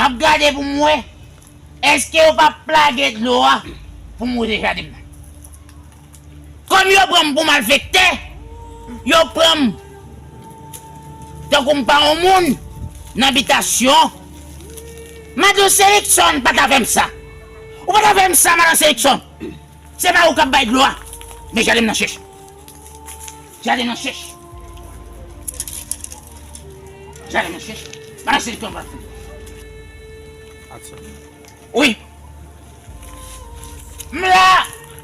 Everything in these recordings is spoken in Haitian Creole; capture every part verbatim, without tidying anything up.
M ap gade pou m wè èske yo p ap plage dlo a pou m woule jaden m nan. Kòm yo pran m pou malfektè, yo pran m tankou m pa yon moun nan bitasyon. Madan Selikson pa ta fè m sa. Ou pa ta fè m sa, Madan Selikson. Se pa ou k ap bay dlo a. Men jaden m nan chèch. Jaden m nan chèch. Jaden m nan chèch. Madan Selikson pa ta fè m. Wi. M la,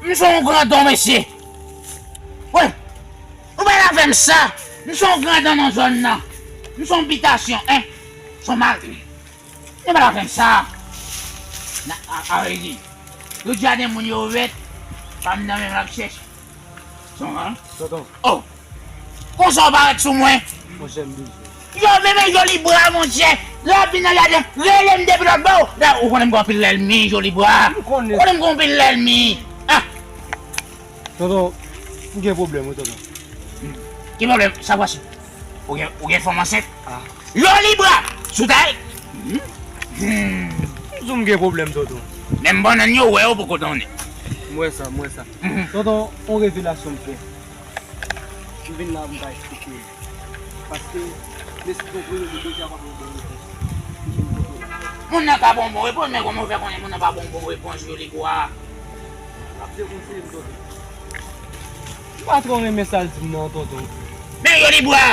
m se yon grandan mesye. Wi. Ou pa ta fè m sa. M se yon grandan nan zòn nan. M se yon bitasyon, en. Se yon mal. Ou pa ta fè m sa. Nan, a, a, vle di, tout jaden moun yo vèt, pa m nan menm l ap chèche. Son, an? Tonton. Oh! Konsa w parèt sou mwen? Monchè, m bezwen. Yo, menm Joli Bra, monchè. Lè w ap vin nan jaden, rele m depi lòt bò. Dayè, ou konnen m gen anpil lènmi, Joli Bra. M konnen. Ou konnen m gen anpil lènmi. Ah! Tonton, m gen pwoblèm, wi, tonton. Ki pwoblèm? Sa pase? Ou gen, ou gen fanm ansent? Ah. Joli Bra! Sou tay! Hmm. Hmm. M di w m gen pwoblèm, tonton. Menm bannann yo wè yo poko donnen. M wè sa, m wè sa. Mhm. Tonton, on revelasyon m fè. M vin la pou m ka eksplike w. Paske, m esplike w premye, m deja pa bon bon repons. M vin kote w la. Moun nan ka bon bon repons, men kòman w fè konnen moun nan pa bon bon repons, Joli Bra? L ap dekonseye m, tonton. M pa twò renmen sa l di m nan, tonton. Men Joli Bra,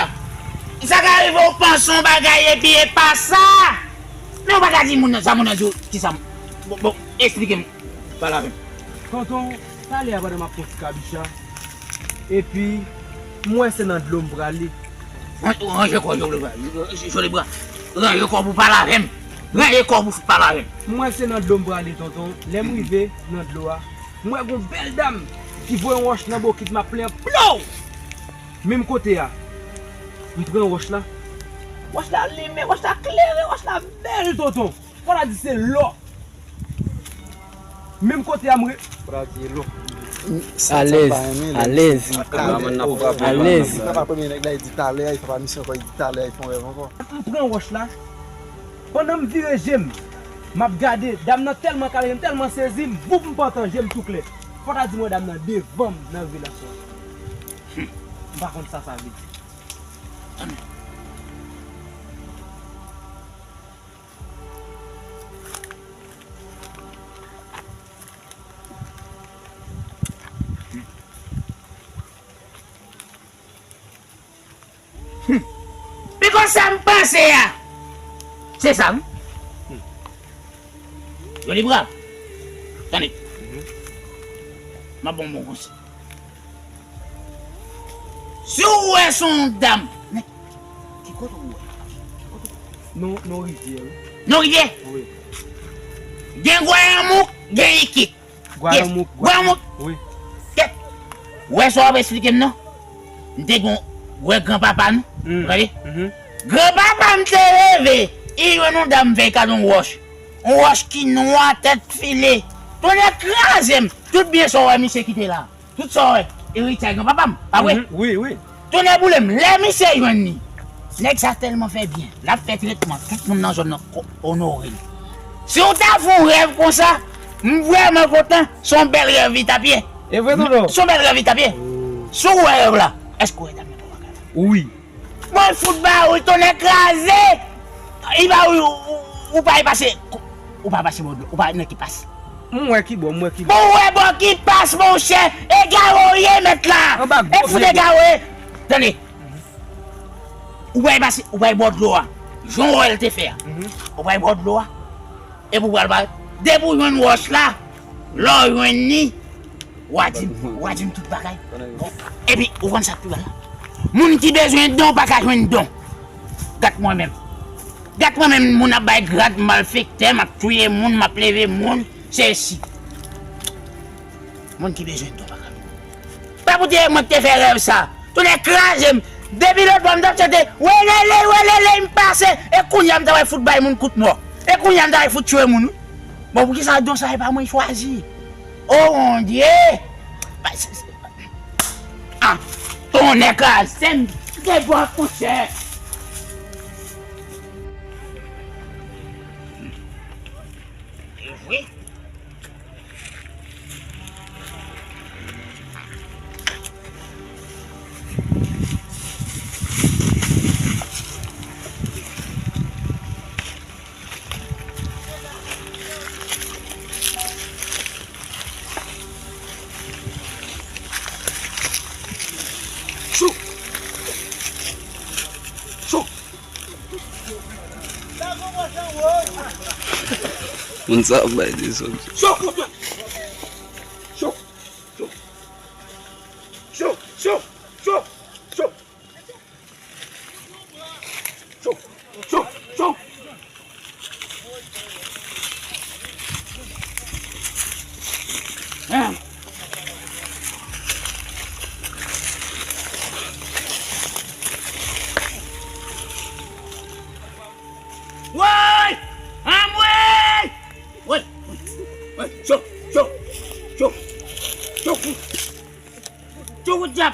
sa ka rive w panse yon bagay epi e pa sa. Men ou pa ka di moun nan sa, moun nan di w, kisa m, bon, bon, eksplike m. Pale avè m. Tonton, talè a pandan m ap pran ti kabicha, epi m wè se nan dlo m prale. Ran-, ranje kò w, Joli Bra. Joli Bra. Ranje kò w pou pale avè m. Ranje kò w pou pale avè m. M wè se nan dlo m prale, tonton. Lè m rive nan dlo a, m wè gon bèl dam ki voye yon wòch nan bokit m ap plen an plow! Menm kote a, m pran wòch la. Wòch la limen, wòch la klere, wòch la bèl, tonton. Fò ta di se lò. Menm kote a m re- Fò ta di se lò. Alèz, alèz, alèz. Li pa pa premye nèg la, li di talè, li pa pa misye ankò, li di talè, li fè yon rèv ankò. M pran wòch la. Pandan m vire je m, m ap gade, dam nan tèlman kale, m tèlman sezi, m voup m pantan, je m tou klè. Fò ta di m wè dam nan devan m nan revelasyon an. M pa konn sa sa vle di. Hmm. Pi konsa m panse a. Se sa, wi. Hmm. Joli Bra. Tande. Mhm. M ap ba w bon konsèy. Si w wè se yon dam, men, ki kote w wè? Ki kote w wè? Non, non rivyè, wi. Non rivyè? Wi. Gen Gwayamouk, gen Ikik. Gwayamouk. Yes. Gwayamouk. Wi. Kèt. Wè sa w ap eksplike m nan? M te gen, wè granpapa nou. Mm. Gade. Mhm. Granpapa m te leve, li jwenn yon dam fè kado yon wòch. Yon wòch ki nwa, tèt file. Tonnè kraze m. Tout byen sa w wè misye kite la. Tout sa w wè, eritay granpapa m, pa vre? Mhm, wi, wi. Tonnè boule m, lè misye jwenn li, nèg sa tèlman fè byen, l ap fè tretman, tout moun nan zòn nan ko-, onore l. Si w ta fè yon rèv konsa, m vrèman kontan, se yon bèl rèv li t ap ye. E vre, tonton? Se yon bèl rèv li t ap ye. Oh. Si w wè rèv la, èske w wè dam nan pran bagay la? Wi. Bon, fout ba ou, tonnè kraze! Li ba ou, ou, ou pa pase, ou pa pase bò dlo, ou pa nan ki pas. M wè ki bò, m wè ki bò. Bon, ou wè bò ki pas, monchè! Egare w ye, mèt la! Anba gwo pyebwa. E fout egare w ye! Tande! Ou pa pase, ou pa bò dlo a. Jan w wè l te fè a. Mhm. Ou pa bò dlo a. Epi w pral ba, depi w jwenn wòch la, lè w jwenn li, w a di m, w a di m tout bagay. Bon, epi, ou konn sa k pi bèl la? Moun ki bezwen don pa ka jwenn don. Gad mwen menm. Gad mwen menm, moun ap bay grad malfektè, m ap touye moun, m ap leve moun, se esi. Moun ki bezwen don pa ka jwenn don. Pa pou te mwen ki te fè rèv sa. Tonnè kraze m. Depi lòt bò m t ap chante, welele, welele, m pase. E kounye a m ta pral fout bay moun kout mò. E kounye a m ta pral fout tchwe moun, wi. Bon, poukisa don sa e pa mwen chwazi? O Bondye! Ah, tonnè kraze m. Kite bò, monchè. Moun sa ap bay dezòd. Cho, cho, cho. Cho, cho, cho, cho. Cho, cho, cho. Woy! Anmwey! Woy! Woy! Cho! Cho! Cho! Cho! Cho kout dyab!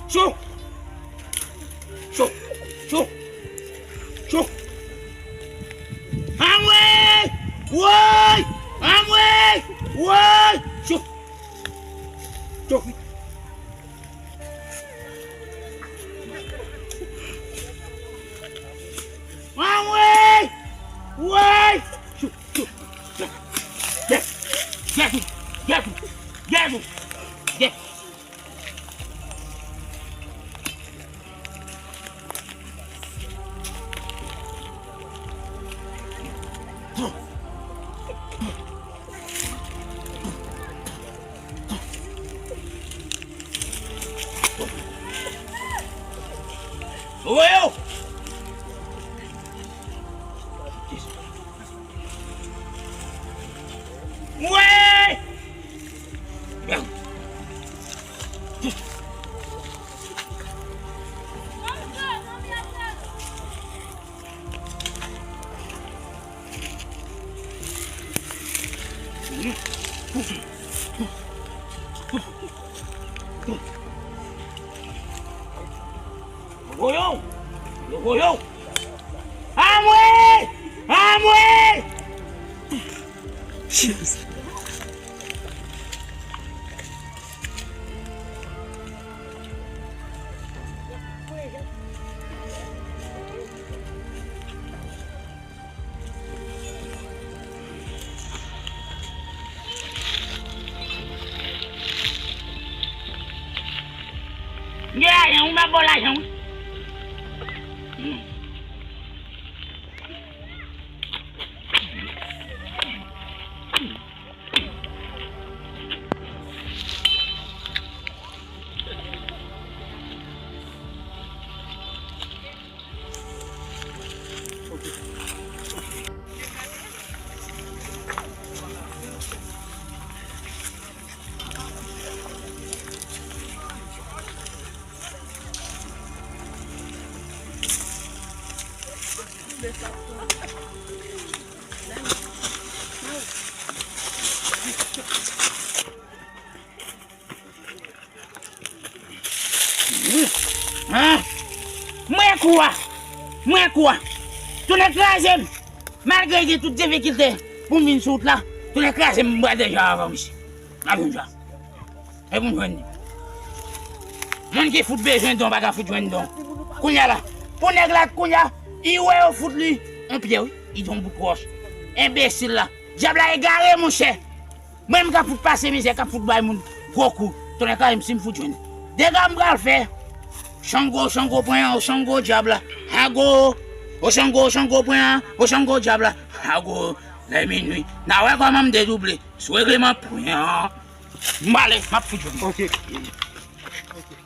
Cho! Cho! Cho! Cho! Anmwey! Woy! Anmwey! Woy! Cho! Cho! Anmwey! Woy! Cho! Cho! Cho! Gèt! Gèt! Gèt! Gèt! Gèt! Woyo! Woy! Voyons! Voyons! Anmwey! Anmwey! Gen lajan wi, m ap ba w lajan wi. Mwen kou a! Mwen kou a! Tounen kraze m! Malgre gen tout difikilte pou m vin sou wout la, tounen kraze m, m pral deja avan misye. M ap vin jwa. E pou m jwenn li. Moun ki fout bezwen don pa ka fout jwenn don. Kounye a la, pou nèg la kounye a, li wè yo fout li yon pye wi, li di yon bout wòch. Enbesil la. Dyab la egare monchè. Mwen menm k ap fout pase mizè, k ap fout bay moun gwo kou. Tounen kraze m si m fout jwenn. Dega m pral fè. Chango, Chango pran an, o Chango dyab la. Ago, o Chango, o Chango pran an, o Chango dyab la. Ago, lè minui. N a wè kòman m dedouble. Sou regleman pran an. M ale, m ap fout jwenn. Ok. Ok.